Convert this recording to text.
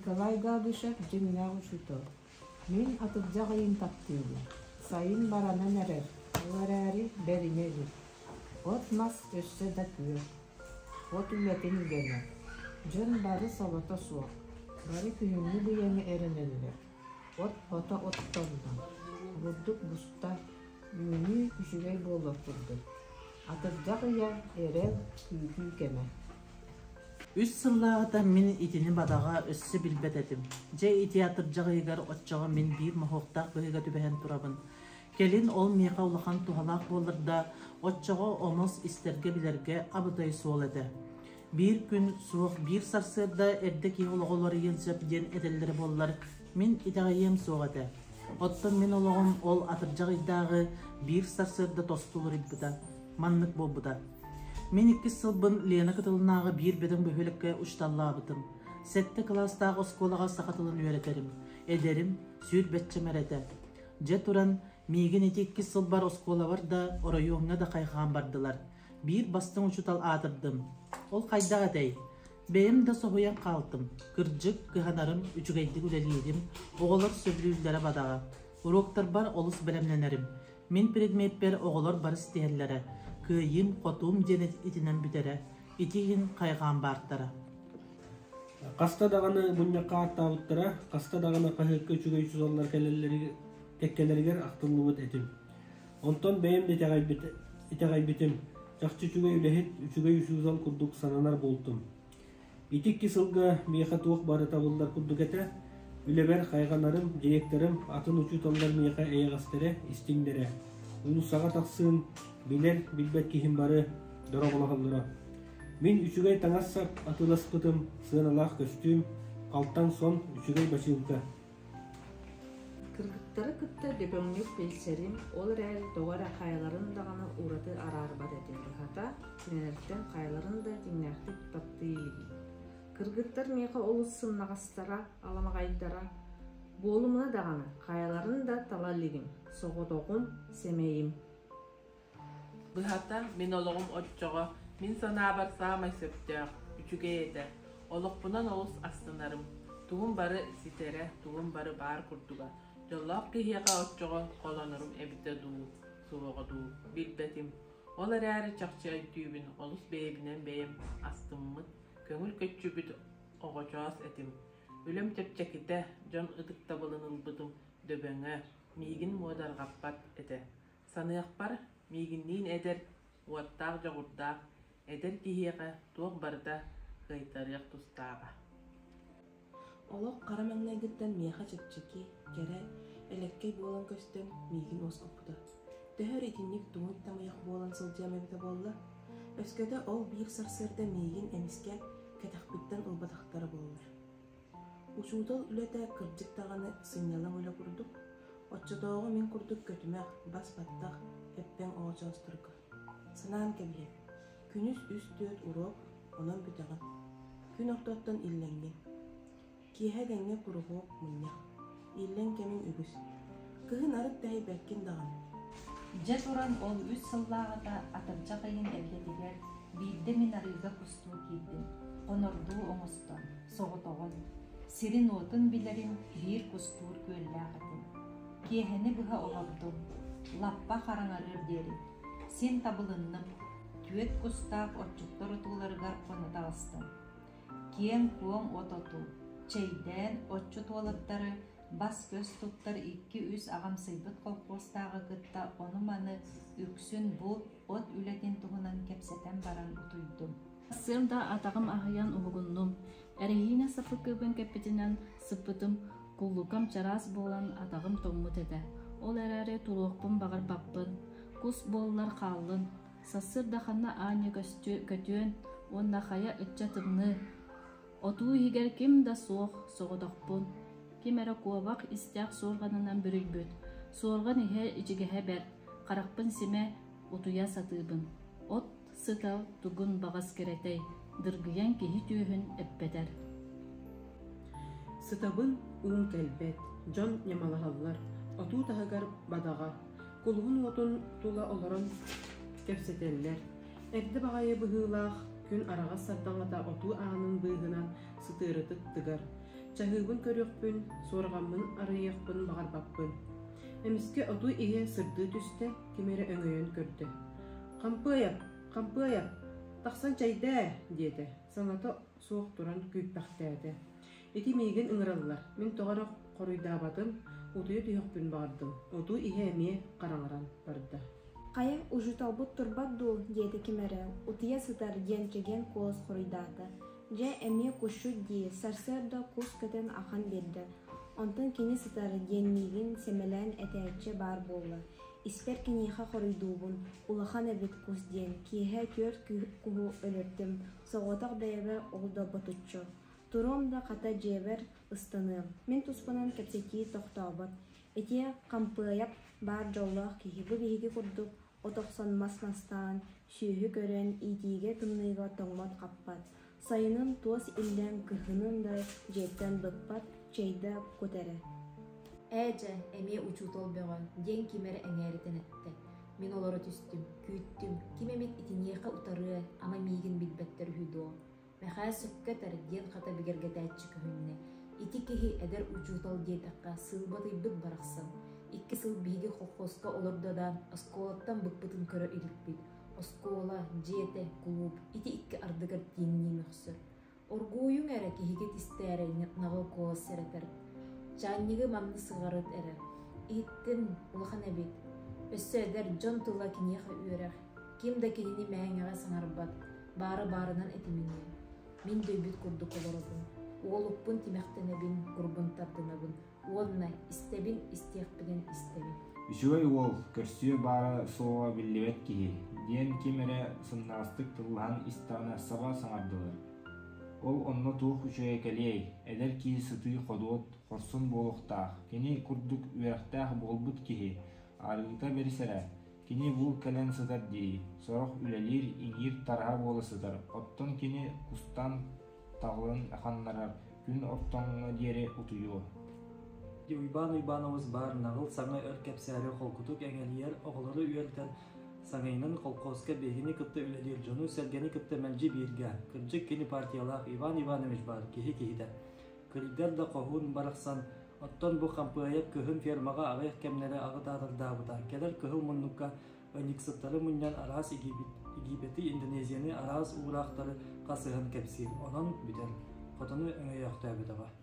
Николай Габышев дьиҥнээх учуутал. Мин атырдьах ыйын таптыыбын. Сайын баранан эрэр, ол эрээри бэринэ илик. От-мас өссө да күөх. От үлэтин үгэнэ. Дьон бары солото суох, бары күһүҥҥү быйаҥы эрэнэллэр. От хото оттонно, бурдук буста, үүнүү үчүгэй буолуох курдук. Атырдьах ыйа эрэл, күүтүү кэмэ. Үс сыллааҕыта мин итини бадаҕа өссө билбэт этим. Дьэ ити атырдьах ыйыгар оччоҕо мин биир моһуоктаах быһыыга түбэһэн турабын. Кэлин ол миэхэ улахан туһалаах буоллар да, оччоҕо омос истэргэ-билэргэ абытай суол этэ. Биир күн суох биир сарсыарда эрдэ киһи олоҕо уларыйыан сөп диэн этэллэрэ буоллар, мин итэҕэйиэм суох этэ. Оттон мин олоҕум ол атырдьах ыйдааҕы биир сарсыарда тосту уларыйбыта. Маннык буолбута. Мин иккис сылбын Лена кытылынааҕы биир бөдөҥ бөһүөлэккэ учууталлаабытым. Сэттэ кылаастаах оскуолаҕа саха тылын үөрэтэрим. Эдэрим, сүүрбэччэм эрэ этэ. Дьэ туран, миигин ити иккис сылбар оскуолабар да, оройуоҥҥа да хайҕаан бардылар. Биир бастыҥ учуутал аатырдым. Ол хайдах этэй? Бэйэм да соһуйан хаалтым. Кырдьык, кыһанарым, үчүгэйдик үлэлиирим, оҕолор сөбүлүүллэрэ бадаҕа. Уруоктарбар олус бэлэмнэнэрим. Мин предмеппэр оҕолор бары ситиһэллэрэ, кыайыым, хотуум диэн итинэн бүтэрэ, ити иһин хайҕаан баартара. Хаста даҕаны мунньахха ааттаабыттара, хаста даҕаны хаһыакка үчүгэй учууталлар кэлэллэригэр кэккэлэригэр ахтыллыбыт этим. Онтон бэйэм да итэҕэйбитим, чахчы үчүгэй үлэһит, үчүгэй учуутал курдук сананар буолтум. Ити икки сылга миэхэ туох бары табыллар курдук этэ. Үлэбэр хайҕанарым, директорым, атын учууталлар миэхэ эйэҕэстэрэ, истиҥнэрэ. Уулуссаҕа тахсыым, билэр, билбэт киһим бары дороҕолоһоллоро. Мин үчүгэй таҥас-сап атыыласпытым, сыаналаах көстүүм, халтаҥ сон, үчүгэй бачыыҥка. Кыргыттары кытта дөбөҥнүк билсэрим, ол эрээри тоҕо эрэ хайаларын даҕаны ураты араарбат этим, быһата, кинилэртэн хайаларын да дьиҥнээхтик таптыы илигим. Кыргыттар миэхэ олус сымнаҕастара, аламаҕайдара. Буолумуна даҕаны, хайаларын да тала илигим, соҕотоҕум, сэмэйим. Быһата, мин олоҕум оччоҕо, мин санаабар саамай сөптөөх, үчүгэй этэ. Олохпунан олус астынарым. Тугум бары ситэрэ, тугум бары баар курдуга. Дьоллоох киһиэхэ оччоҕо холонорум эбитэ дуу, суоҕа дуу, билбэтим. Ол эрээри чахчы өйдүүбүн, олус бэйэбинэн бэйэм астыммыт, көҥүл көччүбүт оҕочоос этим. Үлэм чэпчэкитэ, дьон ытыктабылын ылбытым дөбөҥө, миигин муодарҕаппат этэ. Саныахпар, миигинниин эдэр, уоттаах дьоҕурдаах эдэр киһиэхэ туох барыта кыайтарыах тустааҕа. Олох хара маҥнайгыттан миэхэ чэпчэки, кэрэ, элэккэй буолан көстөн, миигин уоскуппута. Төһө эрэ итинник туҥуй тамыйах буолан сылдьыам эбитэ буолла? Өскөтө ол биир сарсыарда миигин эмискэ кэтэхпиттэн ылбатахтара буоллар. Учуутал үлэтэ кырдьык даҕаны сынньалаҥ үлэ курдук, оччотооҕу мин курдук көтүмэх, бас-баттах, эппэҥ оҕочоосторго. Санаан кэбиһэр, күнүс үс-түөрт уруок, онон бүтэҕин. Күн ортоттон иллэҥҥин. Киэһэ дэҥҥэ куруһуок мунньах. Иллэҥ кэмиҥ үгүс. Кыһын арыт тэһийбэккин даҕаны. Дьэ туран ол үс сыллааҕыта атырдьах ыйын эргэтигэр биирдэ мин арыыга кустуу киирдим, хонордуу оҥостон, соҕотоҕун. Сирин-уотун билэрим биир кустуур күөллээх этим. Киэһэни быһа олордум, лаппа хараҥарыар диэри. Син табылынным, түөрт кустаах отчуттар отууларыгар хоно таҕыстым. Киэҥ-куоҥ от отуу, чэйдээн отчут уолаттары бас-көс туттар икки-үс аҕамсыйбыт колхуостааҕы кытта ону-маны үксүн булт, от үлэтин туһунан кэпсэтэн баран утуйдум. Сыам да атаҕым аһыйан уһугуннум. Эрэһиинэ саппыкыбын кэппитинэн сыппытым, куллукам чараас буолан атаҕым тоҥмут этэ. Ол эрээри туруохпун баҕарбаппын. Кус буоллар хааллын. Сарсыарда ханна аанньа көтүөн уонна хайа ычча тымныы. Отуу иһигэр ким да суох, соҕотохпун. Ким эрэ куобах истээх суорҕанынан бүрүйбүт. Суорҕан иһэ ичигэһэ бэрт, харахпын симэ утуйа сатыыбын. От сыта тугун баҕас кэрэтэй, дыргыйан киһи түөһүн эппэтэр. Сытабын, уум кэлбэт, дьон ньамалаһаллар, отуу таһыгар бадаҕа, кулуһун уотун тула олорон кэпсэтэллэр. Эрдэ баҕайы быһыылаах күн араҕас сардаҥата отуу аанын быыһынан сытыарытык тыгар. Чаһыыбын көрүөхпүн, суорҕаммын арыйыахпын баҕарбаппын. Эмискэ отуу иһэ сырдыы түстэ, ким эрэ өҥөйөн көрдө. «Хампыайап, Хампыайап, тахсан чэйдээ!» диэтэ, саҥата суох туран күүппэхтээтэ. Ити миигин ыҥыраллар, мин тоҕо эрэ хоруйдаабатым, утуйа түһүөхпүн баҕардым. Отуу иһэ эмиэ хараҥаран барда. Хайа, учууталбыт турбат дуу, диэтэ ким эрэ, утуйа сытар диэн чэгиэн куолас хоруйдаата. Дьэ, эмиэ кусчут дии, сарсыарда кус көтөн ахан биэрдэ. Онтон кини сытар диэн миигин сэмэлээн этээччи баар буолла. Испэр киниэхэ хоруйдуубун, улахан эбит кус диэн, киэһэ түөрт куһу өлөрдүм, соҕотох бэйэбэр ол да ботуччу. Туруом да хата дьиэбэр ыстаныам. Мин туспунан кэпсэтии тохтообот. Ити Хампыайап баар дьоллоох киһи бу биһиги курдук от охсон мас мастаан, сүөһү көрөн, иитиигэ тымныыга тоҥмот-хаппат. Сайынын туос иллэҥ, кыһынын да дьиэттэн быкпат, чэйдэ кут эрэ. Ээ дьэ, эмиэ учуутал бөҕө, диэн ким эрэ эҥээритэн эттэ. Мин олоро түстүм, күүттүм, ким эмит итиниэхэ утарыа, ама миигин билбэттэр үһү дуо? Мэхээс сөпкө этэр, диэн хата бигэргэтээччи көһүннэ. Ити киһи эдэр учуутал диэтэххэ, сыылбатыйбыт барахсан. Икки сыл биһиги колхозка олордо да, оскуолаттан быкпытын көрө иликпит. Оскуола, дьиэтэ, кулууп ити икки ардыгар тииҥнии мөхсөр. Оргууйуҥ эрэ киһигит истээрэй наҕыл куолас сэрэтэр. Чаанньыгы манна сыҕарыт эрэ. Иһиттин, улахан эбит. Өссө эдэр дьон тыла киниэхэ үөрэх. Ким да кинини мэҥэҕэ саҥарбат, баары баарынан этиминиэ. Мин дөйбүт курдук олоробун. Уолукпун тимэхтэнэбин, курбун тардынабын уонна истэбин истиэхпинэн истэбин. Үчүгэй уол, көрсүө баара суоҕа биллибэт киһи, диэн ким эрэ сымнаҕастык тыллаһан истэҕинэ саба саҥардылар. Ол онно туох үчүгэйэ кэлиэй, эдэр киһи сытыы-ходуот, хорсун буолуохтаах, кини курдук үөрэхтээх буолбут киһи, арыыта бэрис эрэ, кини бу кэлэн сытар дии, сорох үлэлиир, иҥиир тараһа буола сытар, оттон кини кустаан таҕылын ханнарар, күн ортоҥҥо диэри утуйуо. Уйбаан Уйбаанабыс баар наҕыл саҥа өр кэпсээри холкутук эҥэлийэр оҕолору үөрэтэн саҥайынан колхозка биһигини кытта үлэлиир дьону-сэргэни кытта мэлдьи бииргэ, кырдьык кини партиялаах Иван Иванович баар киһи киһитэ. Кырдьар да хоһуун барахсан, оттон бу Хампыайап кыһын фермаҕа аҕыйах кэмнэри аҕытаатардаабыта, кэлэр кыһыл муннукка ыанньыксыттары мунньан араас Египети, Индонезияны араас уураахтары хасыһан кэпсиир, онон бүтэр. Хотону өҥөйөөхтөөбүтэҕэ.